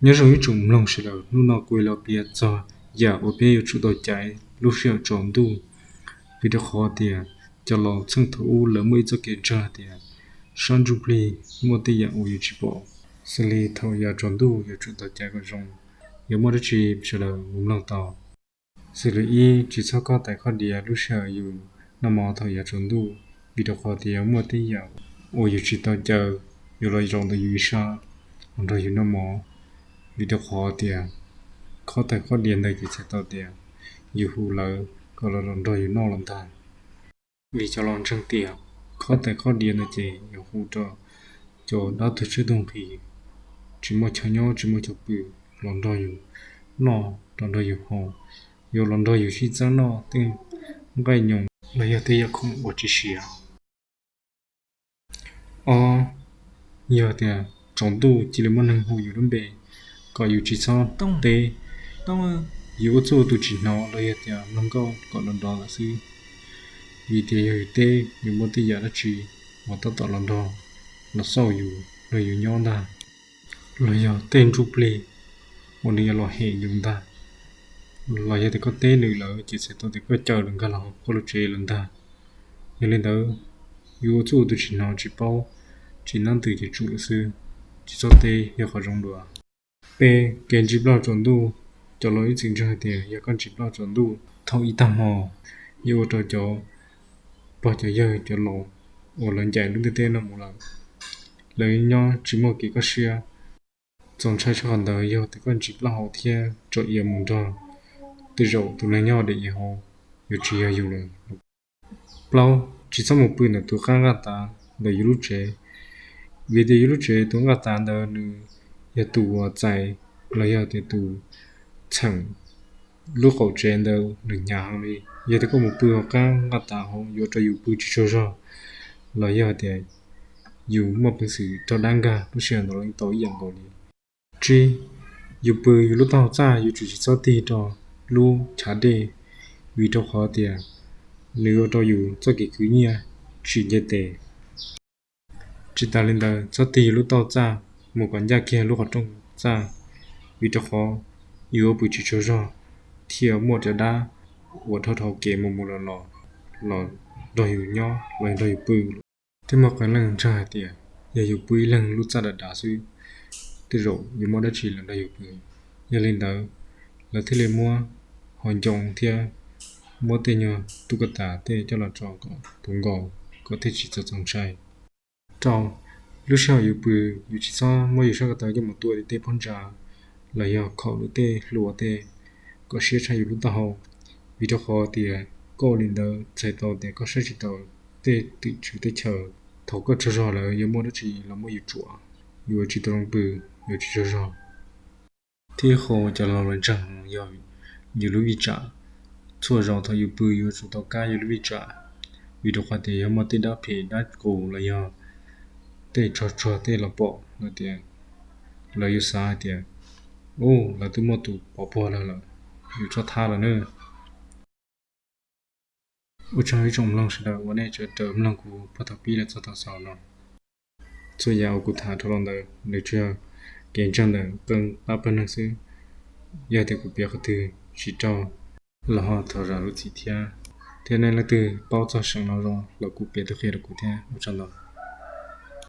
Nyob zoo ib tsoom mloog sawv daws, hnub no kuv los piav txog yam uas peb yuav tsum tau caiv lub sij hawm tsaus ntuj, vim rau qhov tias cov laus txheej thaum ub lawv muaj ib txoj kev ntseeg tias sab ntsuj plig muaj tej yam uas yus tsis pom. Xws li thaum yav tsaus ntuj yuav tsum tau caiv kom zoo, yuav muaj dab tsi sawv daws mus mloog tau. Xws li ib, tsis txhob khob tais khob diav lub sij hawm yus noj mov thaum yav tsaus ntuj, vim rau qhov tias yuav muaj tej yam uas yus tsis tau caw yuav los zaum ntawm yus ib sab los nrog yus noj mov. Vim rau qhov tias khob tais khob diav ntawd ces txhais tau tias yus hu lawv kom los nrog yus noj los ntag. Vim cov laus ntseeg tias khob tais khob diav ntawd ces yuav hu rau cov dab tuag tshiab tuag nqhis, tsis muaj chaw nyob tsis muaj chaw pw, los nrog yus noj los nrog yus haus, yuav los nrog yus sib txeeb noj tej nqaij nyoos los yog tej yam khoom uas tsis siav. Ob, yog tias tsaus ntuj cia li muaj neeg hu yus lub npe kom yus tsis txhob teb, yus ua txuj tus tsis hnov los yog tias mloog nkauj kom nrov nrov lawm xwb. Vim tias yog yus teb yus muaj tej yam dab tsi uas tab tom los nrog los xauj yus, nrog yus nyob ntag, los yog tej ntsuj plig uas nws yuav los hem yus ntag. Los yog tias koj teb nws lawm ces txhais tau tias koj caw lawv nkag los hauv koj lub tsev lawm ntag. Yog li ntawd, yus ua txuj tus tsis hnov tsis paub, tsis ntab ntws ces tsum lawm xwb, tsis txhob teb yog qhov zoo dua. Peb, kev ntsis ploj tsaus ntuj. Cov laus ib txwm ntseeg hais tias yog koj ntsis ploj tsaus ntuj thaum ib tag hmo, yuav ua rau cov pog cov yawg cov laus uas lawv ncaim lub ntiaj teb no mus lawm, lawv nyob tsis muaj kev kaj siab. Txaus ntshai tshaj qhov ntawd yog tias koj ntsis plaub hau thiab tso iav mus nrog tej zaum tus neeg nyob daim iav hauv yuav tsis yog yus lawm. Plaub, tsis txhob mus pw ntawm tus qab nqaj tav ntawm yus lub tsev, vim tias yus lub tsev tus nqaj tav ntawd nws yog tus uas txais los yog tias tus txheem lub qaum tsev ntawd nws hnyav heev li. Yog tias koj mus pw hauv qab nqaj tav hauv yuav ua rau yus pw tsis tsaug zog, los yog tias yus muaj peev xwm raug dab nkag lub sij hawm ntawd los yeej tau ib yam nkaus li. Tsib, yus pw yus lub taub hau txaj yuav tsum tsis txhob tig rau lub chav dej, vim rau qhov tias nws ua rau yus txoj kev khwv nyiaj tsis nce tes. Tsis tas li ntawd, txhob tig yus lub taub hau txaj mus kom ncaj kiag lub qhov rooj txaj, vim rau qhov yus yuav pw tsis tsaug zog thiaj muaj cov dab uas dhau dhau kev mus mus los los los nrog yus nyob los yog nrog yus pw. Thiab muaj qee leej ntseeg hais tias yog yus pw ib leeg lub txaj dav dav xwb, tej zaum yuav muaj dab tsi los nrog yus pw. Yog li ntawd, lawv thiaj li muab hau ncoo thiab muab tej nyuag tuj kaj tas tej coj los tso kom puv nkaus, kom thiaj tsis txaus txaus ntshai. Rau, lub sij hawm yus pw, yus tsis txhob muab yus sab ko taw coj mus tua tej pob ntsa los yog khaum lub tej hlua tej kom siab tshaj yus lub taub hau, vim rau qhov tias koj ua li ntawd txhais tau tias koj saib tsis taus tej twm tswv teb chaws. Thaum koj tsaug zog lawm yuav muaj dab tsi los muab yus tsuam, yuav tsis tau zoo pw, yuav tsis tsaug zog. Thiab qhov cov laus lawv ntseeg yog yus lub vij tsam. Txhua zaus thaum yus pw yuav tsum tau kab yus lub vij tsam, vim rau qhov tias yog muaj tej dab phem dab qus los yog tej tsog tsuag tej los pom lawm tias, lawv yuav xav hais tias, u, lawv twb muaj tus pov puag lawv lawm, yus txhob thab lawm na. Ua tsaug ib tsoom mloog sawv daws uas nej tseem raws mloog kuv puag thaum pib los txog thaum xaus no. Txhua yam uas kuv tham dhau los ntawd nws tsuas yog kev ntseeg ntawm qee pab pawg neeg xwb. Yog tias kuv piav qhov twg tsis raug los ho thov zam lub txim thiab. Thiab nej leej twg paub txog seem no los kuj piav tau qhia rau kuv thiab. Ua tsaug ntau.